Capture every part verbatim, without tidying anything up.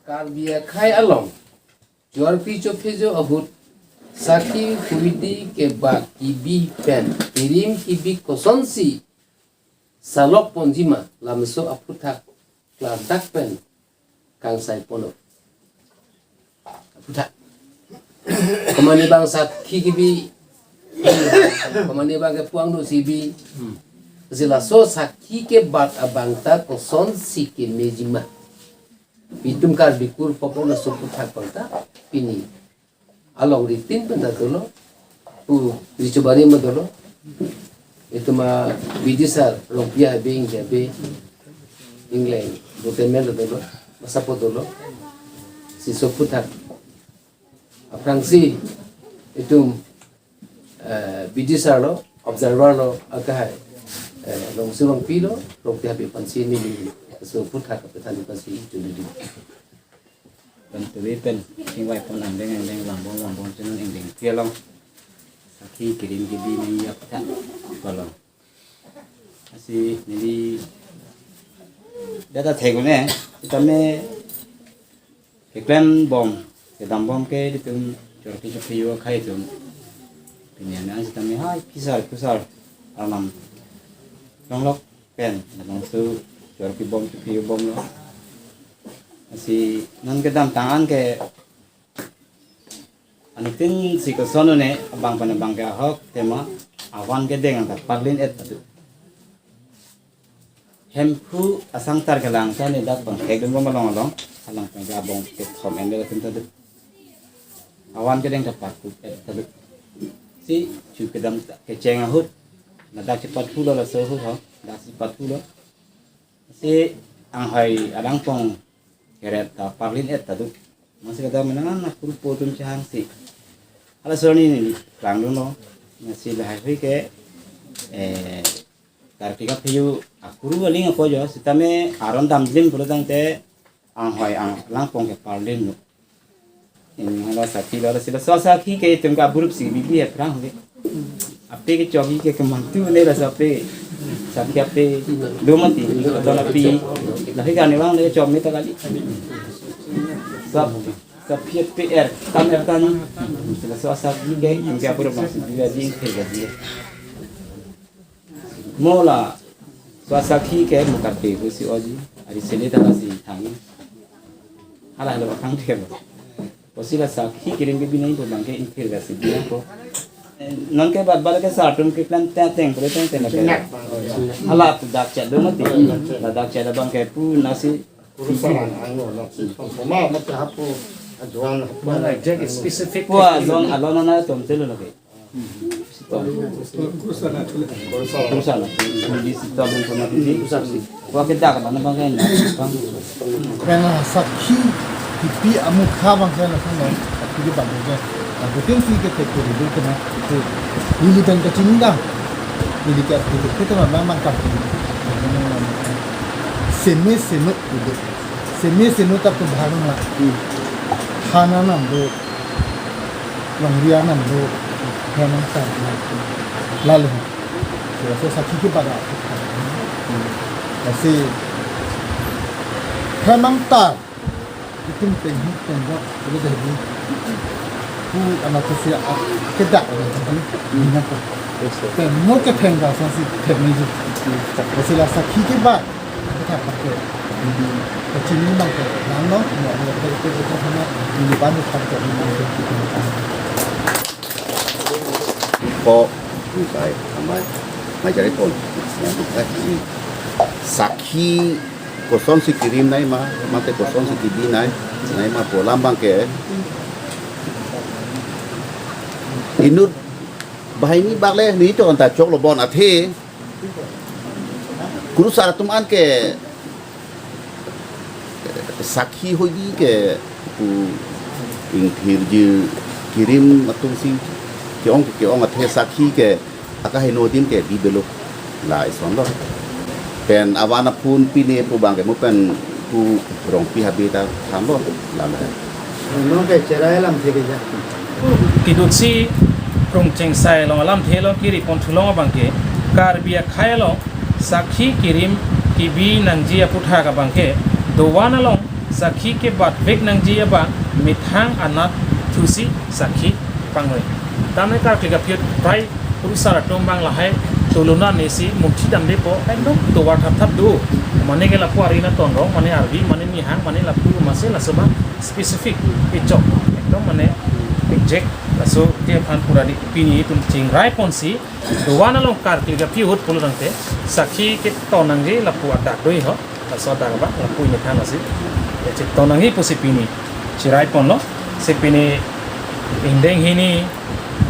Karbi akhei along chorpi chophejo ahut sakhi huidi kebat kebi pen kirim kebi kosonsi salok ponjima lamso aphuthak klardak pen kangsai ponlo. Aphuthak. Komatne abang sakhi kebi, komatne abang ke puang do sibi. Lasi laso sakhi kebat abang ta kosonsi kemejima. Itum Karbi kur pokok laso aphuthak abang ta pini along ritin pen ta dolo, pu Richobari ma dolo. Itum a bidisar Rongpi Habe, Ingti Habe, Inglang, Botemen ta dolo, masapo dolo. Lasi laso aphuthak aphrangsi itum, eh, bidisar lo, observer lo, akahai, eh, Rongsi Rongpi lo, Rongpi Habe aphansi neli laso aphuthak kapathan aphansi chunidi. Pen turi pen, ingvai pon angdeng angdeng, vangbom vangbom, chenong angdeng pi along sakhi kirim kebi nangji aphuthak along. Lasi neli data thek-un-e, tame keklembom, kedambom ke itum chorpi chophejo akhei atum. Pini anang sitame hai phisar phusar alam longlok pen, labangso chorpibom chophejobomlo. Lasi non kedamtang an ke anuttin si koson un-e, abang pen abang ke ahok tema avan kedeng ta parlin et atu. Hemphu asangtar kelang ta ne dak bang thekdunbom along along, alang pen ke abong kethom M L A atum ta do. Avan kedeng ta parkuk et ta do. Lasi chu kedam ta kecheng ahut, ladak si pathulo laso ahut ho, dak si pathulo. Lasi anghoi alang pong keret ta parlin et ta do. Lasi kedam menang na kurpo atum chehangsi. Hala soni ni klangdunlo. Lasi lahai hui ke, eh, Karbi kaphejo akuru aling ako jo, sitame aron damjim pulo tangte anghoi alang pong ke parlin lo. Ini hala sakhi lo, lasi laso sakhi ke itum ke aburup si bibi aphrang ke. Ape ke chogi ke kemantu ne laso ape. Sakhi ape do mati, don api. Lahai kani bang le chom ne ta kali. Sab, sab ape er, tan er tan. Laso sakhi ke itum ke aburup si bibi ajing ke jadi. Mo laso sakhi ke mo Karbi pusi oji, ari sele ta lasi thangi. Hala hala bang thek lo. Lasi la sakhi kirim kebi nangji abang ke ingthir ke si bi ako. Non ke bat bat ke sar atum keklem teng teng, pura teng teng ke. Hala tu dak chet do mati. La dak chet abang ke pu nasi. Kurusara, ano, na, si, poma, mati hapu, ajuan, hapu. Mana exact specific. Pu alon, alon ana tom telo lagi. Kurusara. Kurusara. Di situ alon sama di. Kurusara si. Pu kita kan, mana bang kan, bang. Karena sakhi, kipi amukha bang saya langsung, sakhi di bang saya. Nah, betul sih kita kiri itu kena itu. Ini dan kecil dah. Ini kita itu kita memang mantap. Seme seme itu. Seme seme tak pembaharuan lah. Hana nam do. Longri anam do. Hemang sa. Lalu. Saya sakhi ke pada. Masih. Hemang ta. Itum penghi penjok, itum penghi. Pu anak usia kedak ada kan? Ini apa? Temo ke tengga sansi teknologi. Masih la sakhi kebat. Kita pakai. Kecil ni bang ke, nang no, mau ada kita kita kita sama ini banyak pakai ini. Ko, misalnya, sama, macam itu. Sakhi kosonsi kirim nangji ma, mate kosonsi kebi nangji, nangji ma pu alam abang ke. Inut banghini bak le nelitum anta choklo bon athe. Kurusara atum an ke sakhi hoidi ke pu ingthirji kirim atumsi ke-ong ke-ong athe sakhi ke akaheno adim ke bibelo la ison lo. Pen avan aphun pine pu abang ke mo pen pu Rongpi Habe ta thanlo la la. Mo ke cherai lamthe ke ja. Kidutsi Krungchengsai along alamthe along kiri pon thulong abang ke Karbi akhei along sakhi kirim kebi nangji aphuthak abang ke dovan along Sakhi kebat vek nangji abang methang anat thusi sakhi pangoi. Tame karkli kaphi ahut prai kurusar atum abang lahai tuluna nesi mungthi damdepo, ekdom tovar thapthap do. Mane ke lapu ari na tonrong, mane arvi, mane nihang, mane lapu masi laso abang specific kechok. Ekdom mane exact laso dia aphan pura di pini itum chingrai ponsi. Tovar along karkli kaphi ahut pulo tangte sakhi keton nangji lapu adak do-i ho. Laso adak abang lapu methang lasi. Cheton nangji pusi pini chirai ponlo. Si pini ingdeng hini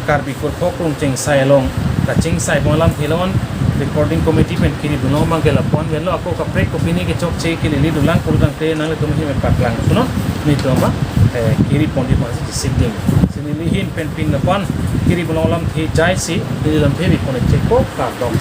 Karbi Kurphok Rongchengsai along kachengsai bom alamthe lo-an recording committee pen kiri dunlo abang ke lapu-an avelo, ako kaprek ko pini kechokche kelele dolang pulo tangte nanglitum ahin pen paklang suno. Netum abang, eh, kiri ponji abang si sikding. Si neli ahin pen pini lapu-an kiri bom alamthe jaisi, neli lamthe ri pon-ik chekpo, kardom.